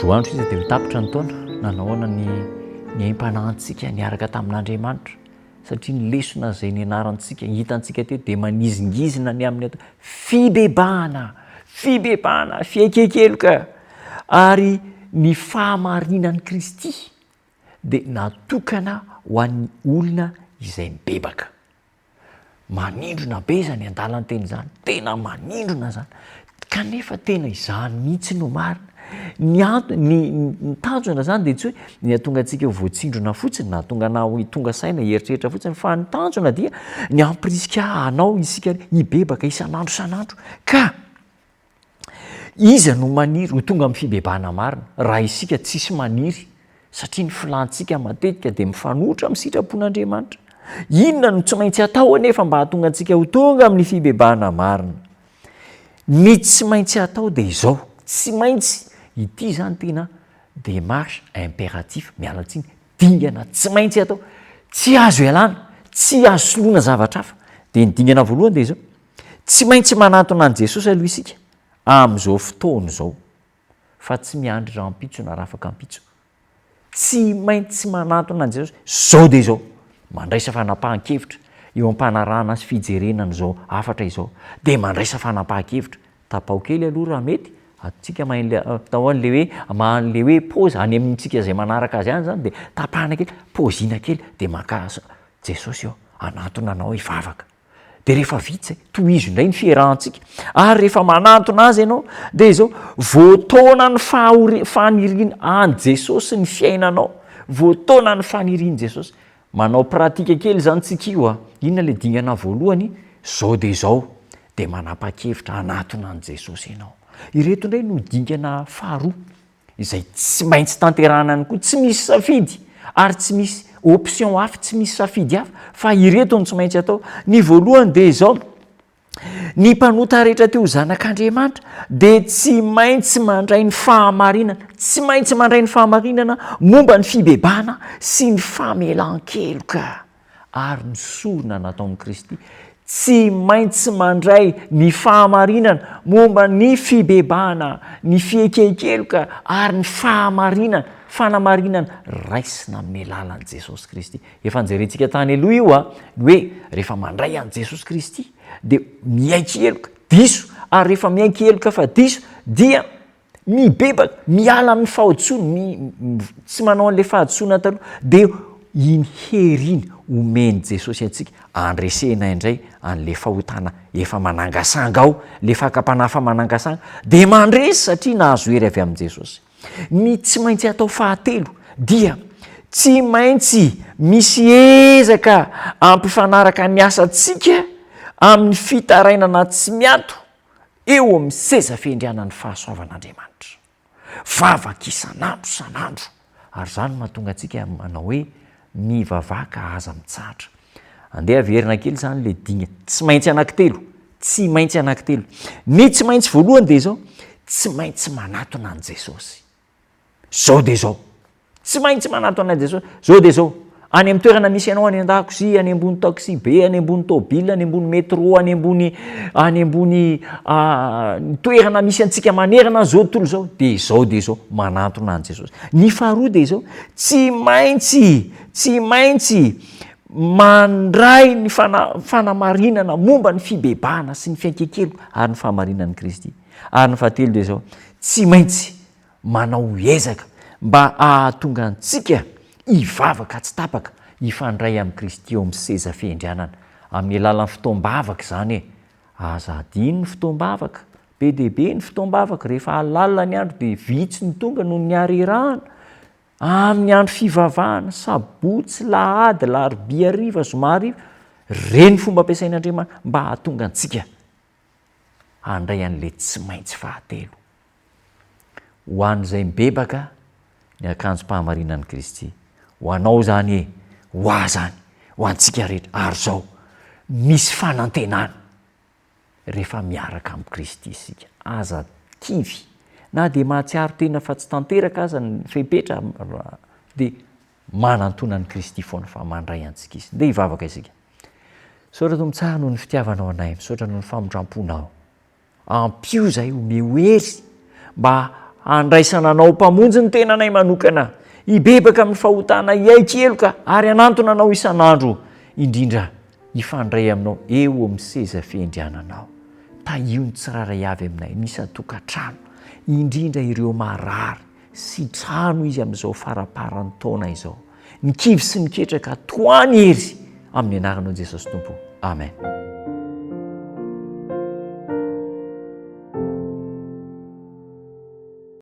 Roa andro sisa dia ho tapitra ny taona, nanao ahoana ny ny aim-panahintsika niaraka tamin'Andriamanitra? Satria ny lesona izay nianarantsika, hitantsika teo dia manizingizina ny amin'ny atao fibebahana, fibebahana, fiaikekeloka ary ny fahamarinan'i Kristy dia natokana ho an'ny olona izay mibebaka. Manindrona be izany andalan-teny izany, tena manindrona izany, kanefa tena izany mihitsy no marina. Ny antony, ny ny tanjona izany dia tsy hoe ny hahatonga antsika ho voatsindrona fotsiny na hahatonga anao tonga saina hieritreritra fotsiny fa ny tanjona dia ny hampirisika anao isika hibebaka isan'andro isan'andro ka Iza no maniry ho tonga amin'ny fibebahana marina raha isika tsisy maniry satria ny filantsika matetika dia mifanohitra amin'ny sitrapon'Andriamanitra? Inona no tsy maintsy atao anefa mba hahatonga antsika ho tonga amin'ny fibebahana marina? Ny tsy maintsy atao dia izao, tsy maintsy, ity izany tena démarche impératif, miala tsiny, dingana tsy maintsy atao, tsy azo ialana, tsy azo soloina zavatra hafa. Dia ny dingana voalohany dia izao, Tsy maintsy manantona an'i Jesosy aloha isika amin'izao fotoana izao, fa tsy miandry rahampitso na rafakampitso. Tsy maintsy manantona an'i Jesosy izao dia izao. Mandraisa fanapahan-kevitra eo am-panarahana sy fijerena an'izao hafatra izao, dia mandraisa fanapahan-kevitra. Tapaho kely aloha raha mety, atsika mahay an'ilay atao an'ilay hoe maha an'ilay hoe pause any amintsika izay manaraka azy any izany dia tapahana kely, paozina kely dia maka Jesosy ô, hanantona anao hivavaka. Dia rehefa vita izay, tohizo indray ny fiarahantsika. Ary rehefa manantona azy ianao, dia izao, voataonan'ny fahori- faniriana an'i Jesosy ny fiainanao. Voataonan'ny fanirian'i Jesosy. Manao pratique kely izany tsika io a. Inona ilay dingana voalohany? Izao dia izao. Dia manapa-kevitra hanatona an'i Jesosy ianao. Ireto indray no dingana faharoa. izay tsy maintsy tanterahana ihany koa, tsy misy safidy ary tsy misy option hafa, tsy misy safidy hafa fa ireto no tsy maintsy atao. Ny voalohany dia izao, ny mpanota rehetra te ho zanak'Andriamanitra dia tsy maintsy mandray ny fahamarinana, tsy maintsy mandray ny fahamarinana momba ny fibebahana sy ny famelan-keloka. ary ny sorona nataon'i Kristy, tsy maintsy mandray ny fahamarinana momba ny fibebahana, ny fiekenkeloka ary ny fahamarinana, fanamarinana raisina amin'ny alalan'i Jesosy Kristy. Efa nojerentsika tany aloha io a, ny hoe rehefa mandray an'i Jesosy Kristy dia miaiky heloka, diso, ary rehefa miaiky heloka fa diso dia Mibebaka, miala amin'ny fahadisoana, mi, tsy manao an'ilay fahadisoana taloha, dia iny hery iny omen'i Jesosy antsika andresena indray an'ilay fahotana efa manangasanga ao, ilay fakam-panahy efa manangasanga, dia mandresy satria nahazo hery avy amin'i Jesosy. Ny tsy maintsy atao fahatelo dia tsy maintsy misy ezaka ampifanaraka ny asantsika amin'ny fitarainana tsy miato eo amin'ny seza fiandrianan'ny fahasoavan'Andriamanitra. Vavaka isan'andro isan'andro. Ary izany no mahatonga antsika manao hoe mivavaha ka aza mitsahatra. Andeha averina kely izany ilay dinga tsy maintsy anankitelo, tsy maintsy anankitelo. Ny tsy maintsy voalohany dia izao, tsy maintsy manatona an'i Jesosy. Zao dia zao. Tsy maintsy manatona an'i Jesosy. Zao dia zao. Any amin'ny toerana misy anao, any an-dakozia, any ambony taxi be, any ambony tôbila, any ambony métro, any ambony any ambony ny toerana misy antsika manerana an'izao tontolo izao, dia izao dia izao, manantona an'i Jesosy. Ny faharoa dia izao, tsy maintsy, tsy maintsy mandray ny fana- fanamarinana momba ny fibebahana sy ny fiainkenkelo ary ny fahamarinan'i Kristy. Ary ny fahatelo dia izao, tsy maintsy manao ezaka mba hahatonga antsika hivavaka tsy tapaka, hifandray amin'i Kristy eo amin'ny seza fiandrianana, amin'ny alalan'ny fotoam-bavaka izany e! Aza adino ny fotoam-bavaka, be dia be ny fotoam-bavaka, rehefa alalina ny andro dia vitsy ny tonga noho ny harerahana, amin'ny andro fivavahana, sabotsy, lahady, larobia hariva, zoma hariva, ireny fomba ampiasain'Andriamanitra mba hahatonga antsika handray an'ilay tsy maintsy fahatelo. Ho an'izay mibebaka ny akanjom-pahamarinan'i Kristy. Ho anao izany e, ho ahy izany, ho antsika rehetra. Ary izao, misy fanantenana rehefa miaraka amin'i Kristy isika. Aza kivy. Na dia mahatsiaro tena fa tsy tanteraka aza ny fepetra dia manantona an'i Kristy foana fa mandray antsika Izy. Ndeha hivavaka isika. Misaotra Tompo tsara noho ny fitiavanao anay, misaotra noho ny famindramponao. Ampio izahay, omeo hery mba handraisana Anao ho Mpamonjy ny tenanay manokana, hibebaka amin'ny fahotana, hiaiky heloka ary hanantona Anao isan'andro, indrindra hifandray Aminao eo amin'ny seza fiandriananao. Tahio ny tsirairay avy aminay, ny isan-tokantrano, indrindra ireo marary, sitrano izy amin'izao faramparan'ny taona izao. Ny kivy sy ny ketraka, tohano hery amin'ny anaranao Jesosy Tompo. Amen.